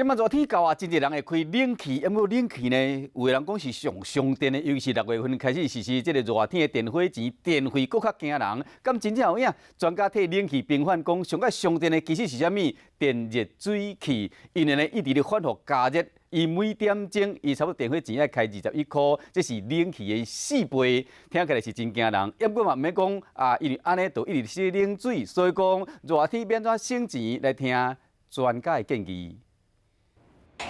這擺熱天到啊，真濟人會開冷氣，毋過冷氣呢，有的人講是上傷電的，尤其是6月份開始實施這个熱天的電火錢，電費閣較驚人。敢真正有影？專家替冷氣平反講，上蓋傷電的其實是啥物？電熱水器，因為呢一直咧反覆加熱，伊每點鐘伊差不多電火錢愛開21箍，這是冷氣的4倍，聽起來是真驚人。毋過嘛毋免講啊，因為按呢就一直洗冷水，所以講熱天欲按怎省錢，來聽專家的建議。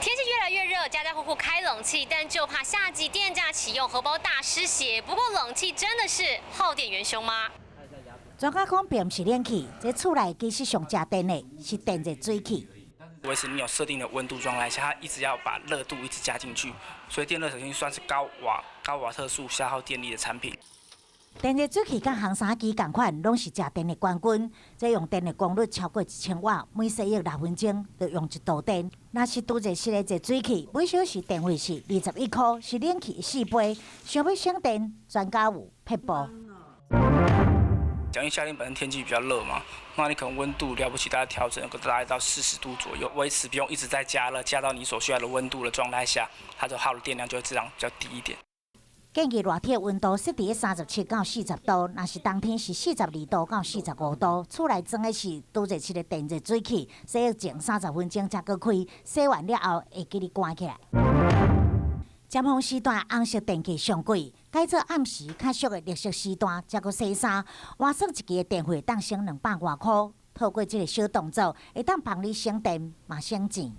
天氣越來越熱，家家戶戶開冷氣，但就怕夏季電價啟用，荷包大失血。不過冷氣真的是耗電元兇嗎？專家講，並毋是冷氣，這厝內其實上食電的是電熱水器。維持你有設定的溫度狀態下，它一直要把熱度一直加進去，所以電熱水器算是高瓦特數消耗電力的產品。電熱水器佮烘衫機仝款，攏是食電的冠軍。這用電的功率超過1000瓦，每洗衣6分鐘就用1度電。若是儲熱式的熱水器，每小時電費是21箍，是冷氣的4倍。想欲省電，專家有撇步。因為夏天本身天氣比較熱嘛，那你可能溫度了不起，大概調整個大概到40度左右，維持不用一直在加熱，加到你所需要的溫度的狀態下，它就耗的電量就會自然比較低一點。建議熱天溫度設佇37到40度，若是冬天是42度到45度。厝內裝的是儲熱式的電熱水器，洗衣前30分鐘才閣開，洗完了後會記得關起來。尖峰時段紅色電器上貴，改做暗時較俗的綠色時段才閣洗衫，換算一支的電費當省200外箍。透過這个小動作，會當幫你省電嘛省錢。